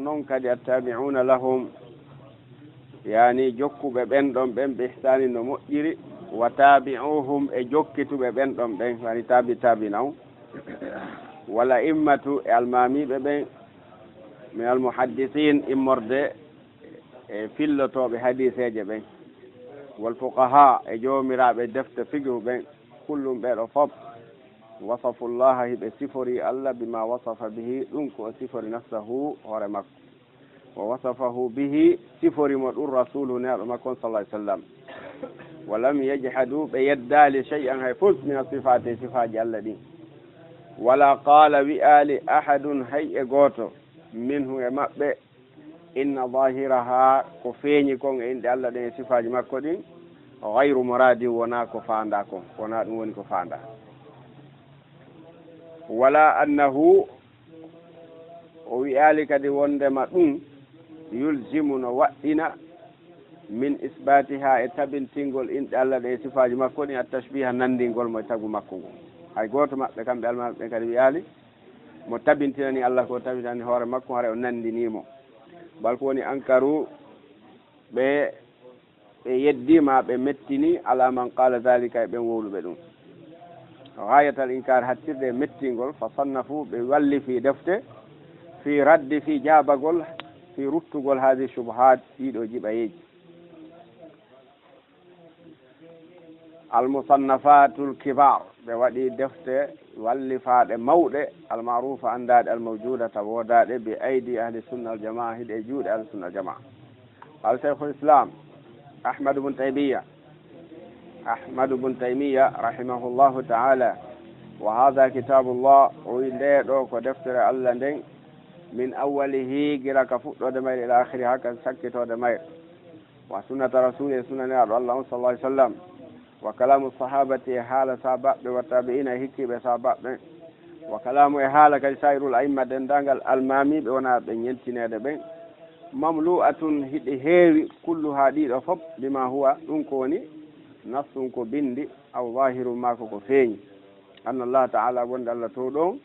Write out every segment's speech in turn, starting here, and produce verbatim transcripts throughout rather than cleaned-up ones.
Noon kadi, attabi'uuna lahum, yaani jokkuɓe ɓen ɗon ɓen, bi ihsaanin no moƴƴiri, wa taabi'uuhum, e jokkituɓe ɓen ɗon ɓen, yaani taabi taabi naw, wal a'immatu, e almaamiiɓe ɓen, min al muhaddisiin, immorde e fillotooɓe hadiiseeje ɓen, wal fuqahaa, e joomiraaɓe defte fiqhu ɓen, kullum ɓee ɗoo fof, wasafu Llaaha, hiɓe sifori Alla, bimaa wasafa bihi, ɗum ko o sifori nafsahu, hoore makko. Wa wasafahu bihi, sifori mo ɗum Rasuuluhu, Nelaaɗo makko on, sallallaahu alayhi wa sallam. Wa lam yajhadu, ɓe yeddaali, shay'an, hay fus, min as-sifaati, sifaaji Alla ɗin. Wala qaala, wi'aali, ahadun, hay e gooto, minhu, e maɓɓe, inna zaahirahaa, ko feeñi kon e inɗe Alla ɗen e sifaaji makko ɗin, gayru muraadin, wonaa ko faandaa kon, wonaa ɗum woni ko faandaa. Wala annahu, o wi'aali kadi wonndema ɗum, yulzimu, no waɗɗina, min isbaatihaa, e tabintingol inɗe Alla ɗen e sifaaji makko ɗin, at-tashbiiha, nanndingol mo e tagu makko ngun. Hay gooto maɓɓe, kamɓe almaamiiɓe ɓen kadi wi'aali, mo tabintinani Alla ko tabintinani hoore makko, haray o nanndinii mo. Bal ko woni ankaru, ɓe, ɓe yeddiima, ɓe mettini, ala man qaala zaalika, e ɓen wowluɓe ɗum. Gaayatal inkaar, hattirde e mettingol, fa sannafu, ɓe wallifi defte, fi raddi, fi jaabagol, fi ruttugol, haadihi shubuhaat, ɗii ɗoo jiɓayeeji. Al-Musannafatul Kibaar, ɓe waɗi defte wallifaaɗe mawɗe, al-ma'ruufa, anndaaɗe, al-mawjuudata, woodaaɗe, bi aydi ahli sunna wal jamaa, hiɗe e juuɗe ahli sunna wal jamaa. Qaala Shaykhul Islaam Ahmad ibn Taymiyya, Ahmad ibn Taymiyya, rahimahullahu ta'ala, wa haadha kitaabullah, o wi'i, ndee ɗoo ko deftere Alla nden, min awwalihi, gila ka fuɗɗoode mayre, ila aakhirihi, haa ka sakkitoode mayre. Wa sunnata rasuuli, e sunna Nelaaɗo Alla on, sallallaahu alayhi wa sallam, wa kalaamu sahaabati, e haala sahaabaaɓe, wa taabi'iina, e hikkiiɓe sahaabaaɓe ɓen, wa kalaamu, e haala kadi saa'irul a'imma, denndaangal almaamiiɓe wonaaɓe ñentineede ɓen, mamlu'atun, hiɗi heewi, kulluhaa, ɗii ɗoo fof, bimaa huwa, ɗum ko woni, nassun, ko binndi, aw zaahirun, maa ko ko feeñi, anna Allaaha ta'aalaa, wonde Alla Toowɗo on,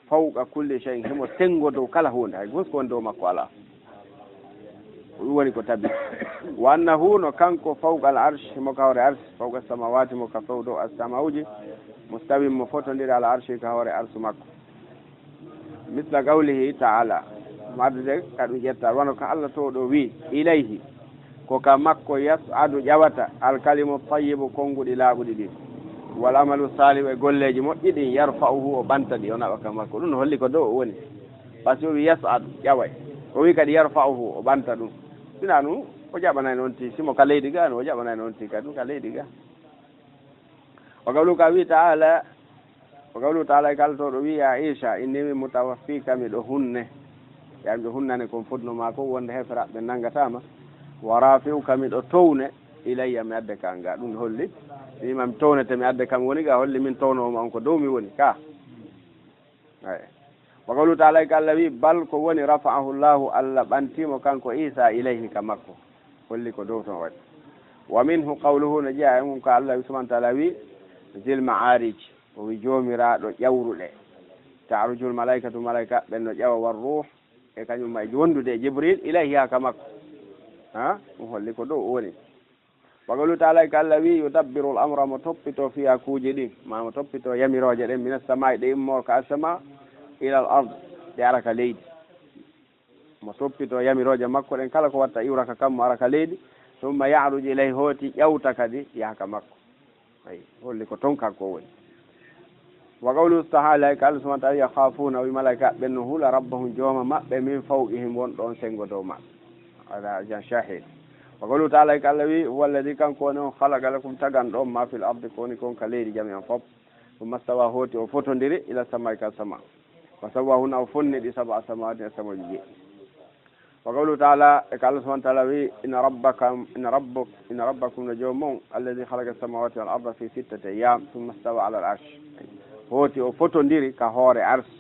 fawqa kulli shay'in, himo senngo dow kala huunde, hay gooto ko woni dow makko alaa. Ko ɗum woni ko tabi. Wa annahu, no kanko, fawqa al arsh, himo ka hoore arsh, fawqa samaawaati, himo ka fawqa dow asamaawuuji, mustawin, mo fotondiri, ala arshi, ka hoore arsu makko. Misla qawlihi ta'aalaa, madde ka ɗum ƴetta, wano ka Alla Toowɗo wi'i, ilayhi, ko ka makko yas'adu ƴawata, al kalimu tayyibu, konnguɗi laaɓuɗi ɗin, wal amalu saalihu, e golleeji moƴƴi ɗin, yarfa'uhu, o ɓanta ɗi, o naɓa ka makko. Ɗum no holli ko dow o woni. Par ce que o wi'i yas'adu, ƴaway. O wi'i kadi yarfa'uhu, o ɓanta ɗum. Sinaa ɗum, o jaɓanayno on tigi, si mo ka leydi gaa, no o jaɓanayno on tigi kadi ka leydi gaa. Wa qawluhu, ka wi'i ta'aalaa, wa qawluhu ta'aalaa, e ka Alla Toowɗo wi'i, yaa Aysha, inni mutawaffiika, miɗo hunne. Yaa, miɗo hunnane kon fotnoo maa kon, wonde heeferaaɓe ɓen nanngataa ma. Wa raafi'uka, miɗo towne, ilayya, mi adda ka an gaa. Ɗum holli, mi wi'i ma mi townete, mi adda ka mi woni gaa, holli min townoowo ma on ko dow mi woni ka. Eey. Wa qawluhu ta'aalaa, e ka Alla wi'i, bal, ko woni, rafa'ahu Llaahu, Alla ɓantii mo kanko Iisaa, ilayhi, ka makko. Holli ko dow ton waɗi. Wa minhu qawluhu, no jeyaa e mum ka Alla subhaanahu wa ta'aalaa wi'i, zil ma'aarij, o wi'i joomiraaɗo ƴawruɗe. Ta'rujul malaa'ikatu, malaa'ikaaɓe ɓen no ƴawa, war ruuhu, e kañum ma e wondude e Jibriil, ilayhi, haa ka makko. Ha? Ɗum holli ko dow o woni. Wa qawluhu ta'aalaa, e ka Alla wi'i, yudabbirul amra, mo toppitoo fiyaa kuuje ɗin, maa mo toppitoo yamirooje ɗen, minas samaa'i, ɗe immoo ka assamaa, ilal ard, ɗe ara ka leydi. Mo toppitoo yamirooje makko ɗen, kala ko watta iwra ka kammu ara ka leydi, summa ya'ruju ilayhi, hooti ƴawta kadi yaha ka makko. Ayi, holli ko ton kanko woni. Wa qawluhu ta'aalaa, e ka Alla subhaanahu wa ta'aalaa, yakhaafuuna, o wi'i malaa'ikaaɓe ɓen no hula, rabbahum, jooma maɓɓe, min fawqihim, wonɗo on senngo dow maɓɓe. Ala jan shahid. Wa qawluhu ta'aalaa, e ka Alla wi'i, huwa alladhii, kanko woni on, khalaqa lakum, taganɗo on, maa fil ardi, ko woni kon ka leydi, jamii'an, fof. Summa stawaa, hooti o fotondiri, ila samaa'i, ka samaa. Fa sawwaahunna, o fonni ɗi, sab'a samaawaati, asamaawuuji jeeɗiɗi. Wa qawluhu ta'aalaa, e ka Alla subhaanahu wa ta'aalaa wi'i, inna rabbaka, inna rabbak-, inna rabbakum, no joomum on, alladhii khalaqa as-samaawaati wal arda fii sittati ayyaam, summa stawaa alal arsh. Hooti o fotondiri ka hoore arsh.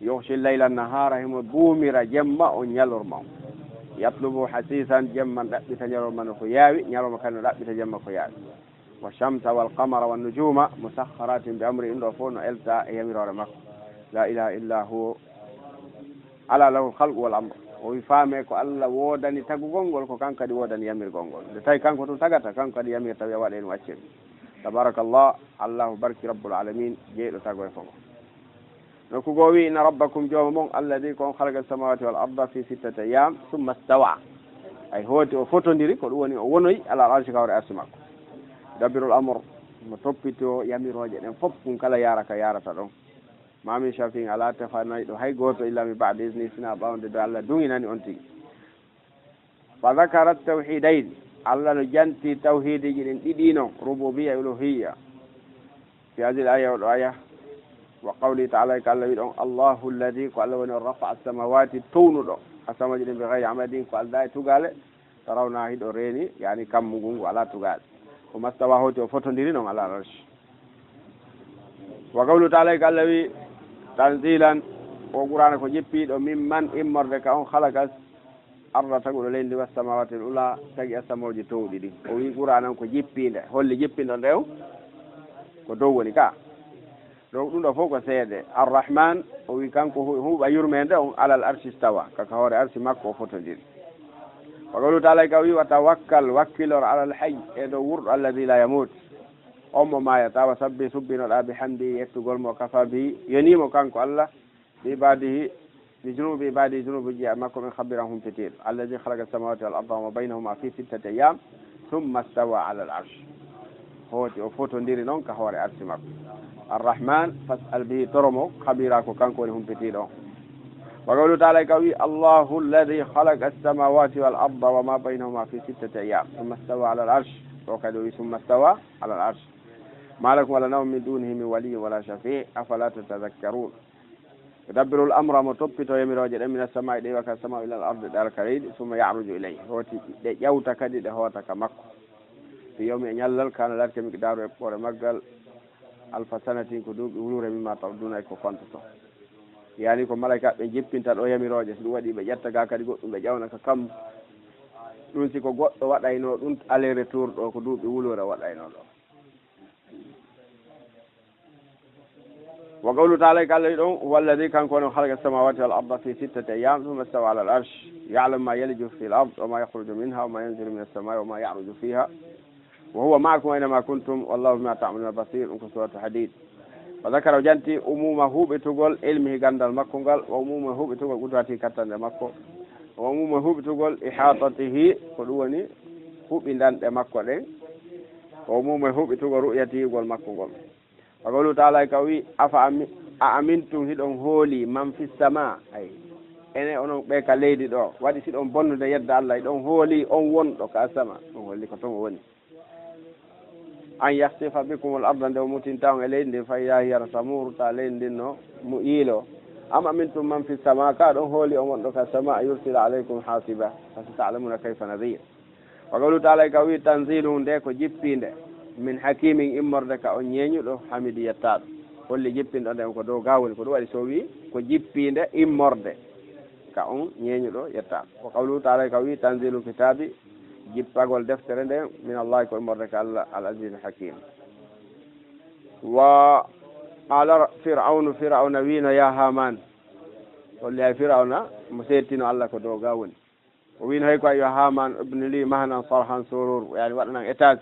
Yughshi al-layla an-nahaara, himo buumira jemma on ñalorma on. Yatlubuhu hasiisan, jemma no ɗaɓɓita ñalorma no ko yaawi, ñalorma kadi no ɗaɓɓita jemma ko yaawi. Wa shamsa wal qamara wan nujuuma musakharaatin bi amrihi, ɗum ɗoo fof no elta e yamiroore makko. Laa ilaaha illaa huwa. Ala lahul khalqu wal amr. O wi faame ko Allah woodani tagugol ngol, ko kanko kadi woodani yamirgol ngol. Nde tawi kanko tun tagata, kanko kadi yamirta, wiya waɗee ɗum, accee ɗum. Tabarakallah, Allahu barki rabbul alamin, jeyɗo tago e fof. Nokku goo wi, inna rabbakum, jooma mon, alladhi, ko on khalaqa samawati wal arda fi sittati ayyam, thumma stawa. Ay hooti o fotondiri, ko ɗum woni o wonoyi ala al arshi ka hoore arsi makko. Dabbirul amr, mo toppito yamirooje ɗen fof, kun kala yaara ka yaarata ɗon. Ma min shafi'in, alaa tefanayɗo hay gooto, illa min ba'di izni, sinaa ɓaawo nde do Allah duŋinani on tigi. Fa dhakara tawhidayn, Allah no janti tawhidiiji ɗin ɗiɗi non, rububiyya e uluhiyya. Fi hadhihi al-aya, oɗo aya, wa qawlihi ta'ala, e ko Allah wi ɗon, Allahu alladhi, ko Allah woni on, rafa'a as-samawati, townuɗo, asamaaji ɗin, bi ghayri amadin, ko aldaa e tugaale, tarawna, hiɗo reeni, yani kammu ngun ngu alaa tugaale. Thumma stawa, hooti o fotondiri non ala al-arsh. Wa qawlu ta'ala, ko Allah wi, tanzilan, o Qur'aana ko jippiiɗo, mimman, immorde ka on, khalaqa, arda, taguɗo leydi, was samawati al ula, tagi asamooji towɗi ɗin. O wi Qur'aana on ko jippiinde, holli jippinɗo nde on ko dow woni ka. Donc ɗum ɗo fof ko seede. Arrahman, o wi kanko hu-, huuɓa yurmeende on, alal arshi stawa, ka ka hoore arshi makko o fotondiri. Wa qawlu ta'ala, ka wi, wa tawakkal, wakkilor, alal hayy, e dow wurɗo, alladhi la yamut, on mo maayata, wa sabbi, subbinoɗa, bihamdi, yettugol mo, kafa bi, yonii mo kanko Allah, bi ibadihi, bi junubi ibadihi, junubuji makko ɓen, khabiran, humpitiiɗo, alladhi khalaqa samawati wal arda wa ma baynahuma fi sittati ayyam, thumma stawa ala al arsh. Hooti o fotondiri non ka hoore arsi makko. Arrahman, fas'al bihi, toro mo, khabira, ko kanko woni humpitiiɗo on. Wa qawlu ta'ala, ka wi, Allahu alladhi khalaqa as-samawati wal arda wa ma baynahuma fi sittati ayyam, thumma stawa ala al arsh. Ɗo kadi o wi, thumma stawa ala al arsh. Ma lakum, wala nawm, min dunihi min waliyyin wala shafi', afala tatadhakkarun. Yudabbirul amra, mo toppito yamirooje ɗen, minas samaa'i, ɗe iwa ka samaa, ilal ardi, ɗe ara ka leydi, summa ya'ruju ilayhi, hooti ɗe ƴawta kadi, ɗe hoota ka makko. Fi yawmin, e ñallal, kana, laatike, miqdaaruhu, eɓɓoore maggal, alfa sanatin, ko duuɓi wuluure, mimma ta'udduna, e ko kontoton. Yani ko malaykaaɓe ɓen jippinta ɗo yamirooje, so ɗum waɗii ɓe ƴetta ga kadi goɗɗum ɓe ƴawna ka kammu. Ɗum si ko goɗɗo waɗaynoo ɗum aller retour ɗo, ko duuɓi wuluure o waɗaynoo ɗo. Wa qawlu ta'ala, ko Allah wi ɗon, huwa alladhi, kanko woni on, khalaqa as-samawati wal arda fi sittati ayyam, thumma istawa ala al-arsh, ya'lamu ma yaliju fi al-ard, wa ma yakhruju minha, wa ma yanzilu min as-samai, wa ma ya'ruju fiha, wa huwa ma'akum aynama kuntum, wallahu bima ta'maluna basir. Ɗum ko suratu Hadid. Wa dhakara, o janti, umuma huɓitugol ilmihi, gandal makko ngal, wa umuma huɓitugol qudratihi, kattande makko, wa umuma huɓitugol ihatatihi, ko ɗum woni huɓindanɗe makko ɗen, wa umuma huɓitugol ru'yatihi, yiyugol makko ngol. Wa qawluhu ta'ala, ka o wi, afa ami-, a amintum, hiɗon hooli, man fis sama, ay, enen onon ɓe ka leydi ɗo, waɗi si ɗon bonnude yedda Allah, hiɗon hooli on wonɗo ka sama, ɗum holli ko ton o woni. An yakhsifa bikumul arda, nde o mutinta on e leydi ndin, fa idha hiya tamur, ta leydi ndin no mu yiilo. Am amintum man fis sama, ka ɗon hooli on wonɗo ka sama, an yursila alaykum hasiba, fa sata'lamuna kayfa nadhir. Wa qawluhu ta'ala, ka o wi, tanzilu, nde ko jippiinde, min hakimin, immorde ka on ñeeñuɗo, hamidi, yettaaɗo. Holli jippinɗo nden ko dow ga woni, ko ɗum waɗi so o wi ko jippiinde immorde ka on ñeeñuɗo yettaaɗo. Wa qawluhu ta'ala, ka o wi, tanzilu kitabi, jippagol deftere nden, min Allah, ko immorde ka Allah, al aziz hakim. Wa qala Fir'aunu, Fir'auna wiino, ya Haman, holli hay Fir'auna mo seettino Allah ko dow ga woni. O wiino, hey ko, ayyo Haman, ibni li mahnan sarhan surur, yani waɗanan étage.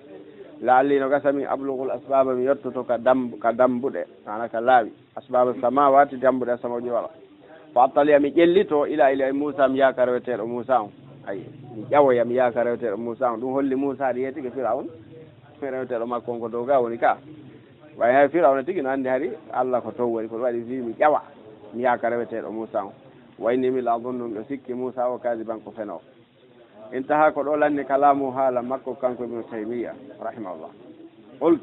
La'alli, no gasa min, ablughu al-asbaba, mi yottoto ka damb-, ka dambuɗe, maana ka laawi. Asbaba samawati, dambuɗe asamaaji wala. Fa attali'a, mi ƴellito, ila, ila Musa, mi yaaka reweteeɗo Musa on. Ay, mi ƴawoya, mi yaaka reweteeɗo Musa on. Ɗum holli Musa ɗi yeetike Firawun. Reweteeɗo makko on ko dow ga woni ka. Way hay Firawna tigi no anndi hari Allah ko toon woni, ko ɗum waɗi fii mi ƴawa, mi yaaka reweteeɗo Muusaa on. Wa inni, mi la azunnu, miɗo sikki Muusaa o kaadiban ko fenoowo. Intaha, ko ɗo lanni kalaamu haala makko kanko Ibnu Taymiyya, rahimahullah. Qult,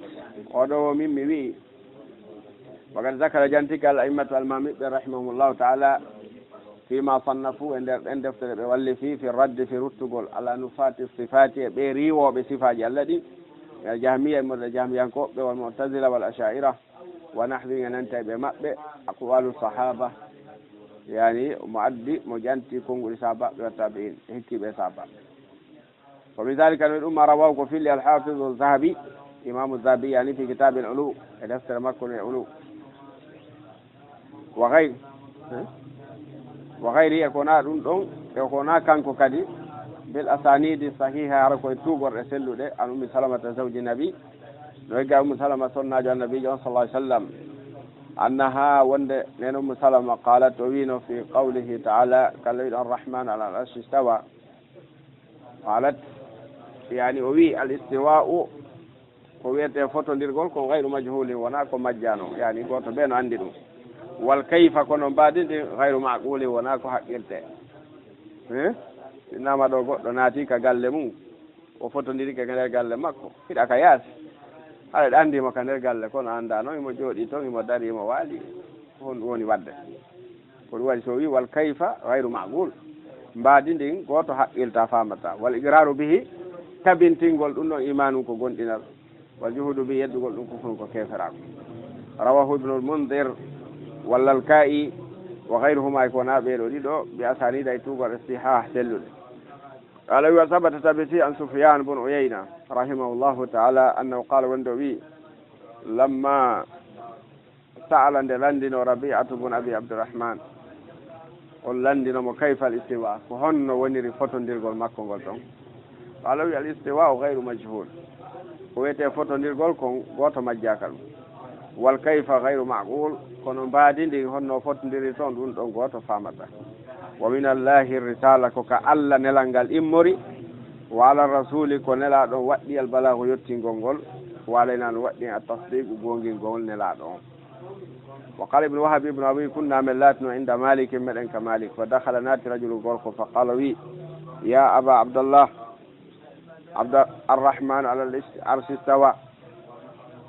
oɗo wo min mi wi'i, wa qad zakara, jantike al a'immatu almaamiɓɓe, rahimahumullahu ta'ala, fii ma sannafu, e nder ɗen deftere ɓe wallifi, fi raddi, fi ruttugol, ala nufaati sifaati, e ɓe riiwooɓe sifaaji Allah ɗin, min al jahmiya, immorde jahmiyankooɓe, wal mu'tazila, wal asha'ira, wa nahwihim, e nanta e ɓe maɓɓe, aqwalu sahaba, yani mo addi, mo janti konnguɗi sahabaaɓe, wa tabi'in, e hikkiiɓe sahabaaɓe. Wa min dhalika, no e ɗum, ma rawahu, ko filli al hafizu Zahabi, imaamu Zahabi, yani fi kitaabil ulu, e deftere makko no e ulu. Wa ghayr-, eh? Wa gayri, e ko wonaa ɗum ɗon, e ko wonaa kanko kadi, bil asanidi sahiha, hara koye tuugorɗe selluɗe, an Ummi Salamata zawji Nabi, no egga Ummu Salama sonnaajo Annabiijo on sallallahu alaihi wasallam, annaha, wonde nden Ummu Salama, qalat, o wiino, fi qawlihi ta'ala, kala wiɗo Arrahman ala al-arshi istawa, qalat, yani o wi al istiwa'u, ko wiyetee fotondirgol kon gayru majhulin, wonaa ko majjaano, yani gooto bee no anndi ɗum. Wal kayfa, kono mbaadi ndin, gayru ma'qulin, wonaa ko haqqiltee. Eh? Innama ɗo goɗɗo naati ka galle mum, o fotondirike ka nder galle makko, hiɗa ka yaasi. Haɗa ɗa anndi mo ka nder galle, kono annda noon himo jooɗii toon, himo darii, himo waali. Ko honɗum woni waɗde? Ko ɗum waɗi so o wi wal kayfa gayru ma'qul. Mbaadi ndin gooto haqqilta, faamata. Wal iqraru bihi, tabintingol ɗum ɗon imaanun ko gomɗinal. Wal juhudu bihi, yeddugol ɗum kufrun ko keeferaaku. Rawahu Ibnul Mundir wal Lalka'i wa gayruhuma, e ko wonaa ɓee ɗoo ɗiɗo, bi asanida e tuugorɗe sihah selluɗe. Qala wi wa sabata tabiti an Sufyan bun Uyayna rahimahullahu ta'ala annahu qala, wonde o wi, lamma sa'ala, nde lanndino Rabi'atu bun Abi Abdurrahman, on lanndino mo kayfa al-istiwa, ko honno woniri fotondirgol makko ngol ɗon. Qala wi al-istiwa gayru majhul, ko wiyetee fotondirgol kon gooto majjaaka ɗum. Wal kayfa gayru ma'qul, kono mbaadi ndin honno fotondiri toon ɗum ɗon gooto faamata. Wa min Allahi risala, ko ka Alla nelal ngal immori, wa ala rasuli, ko nelaaɗo on waɗɗi al balaagu yottingol ngol, wa alayna no waɗɗi at tasdiqu goongingol nelaaɗo on. Wa qala Ibnu Wahab, Ibnu Wahab wi, kunna, men laatino, inda Malik, meɗen ka Malik, fa dakhala, naati, rajulu, gorko, fa qala, wi, ya Aba Abdallah, Abda Arrahman ala al-arshi istawa.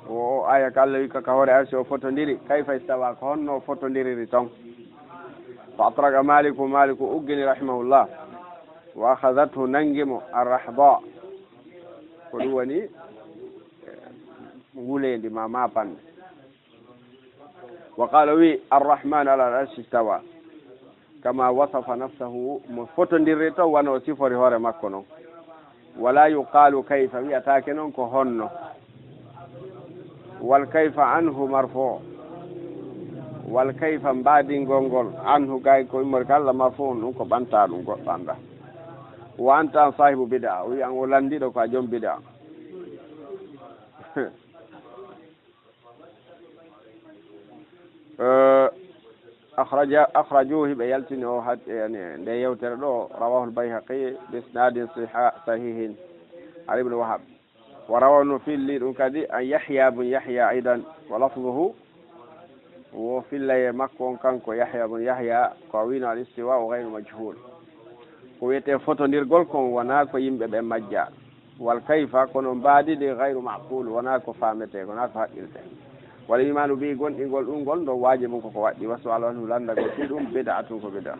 O, o aya ka Alla wi ka, ka hoore arshi o fotondiri. Kayfa istawa? Ko honno o fotondiriri ton? Fa atraqa Maliku, Maliku uggini rahimahullah. Wa akhadhathu, nangi mo, arrahda. Ko ɗum woni, eh, wuleendi ma, ma pande. Wa qala, wi, Arrahman ala al-arshi istawa. Kama wasafa nafsahu, mo fotondirri to wano o sifori hoore makko non. Wala yuqalu kayfa, wi'ataake non ko honno. Wal kayfa anhu marfu. Wal kayfa mbaadingol ngol anhu gay ko immori ka Alla marfu, ɗum ko ɓanta ɗum goɗɗo anda. Wa anta an sahibu bid'a, o wi an o landiɗo ko a jom bid'a. Eh, akhraja, akhrajuhu, ɓe yaltini o had-, yani, nde yewtere ɗo, rawahu al-Bayhaqi bi isnadin siha-, sahihin, an Ibn Wahab. Wa rawahu, no filli ɗum kadi, an Yahya bun Yahya aidan, wa lafzuhu, wo fillaye makko on kanko Yahya bun Yahya, ko wino al-istiwa'u ghayru majhul. Ko wiyetee fotondirgol kon wonaa ko yimɓe ɓen majja. Wal kayfa, kono mbaadi ndi gayru ma'qul, wonaa ko faametee, wonaa ko haqqiltee. Wal imaanu bihi, gomɗingol ɗum ngol, ndo waajibun ko ko waɗɗi, wa su'alu anhu, lanndagol fii ɗum, bid'atun ko bid'a.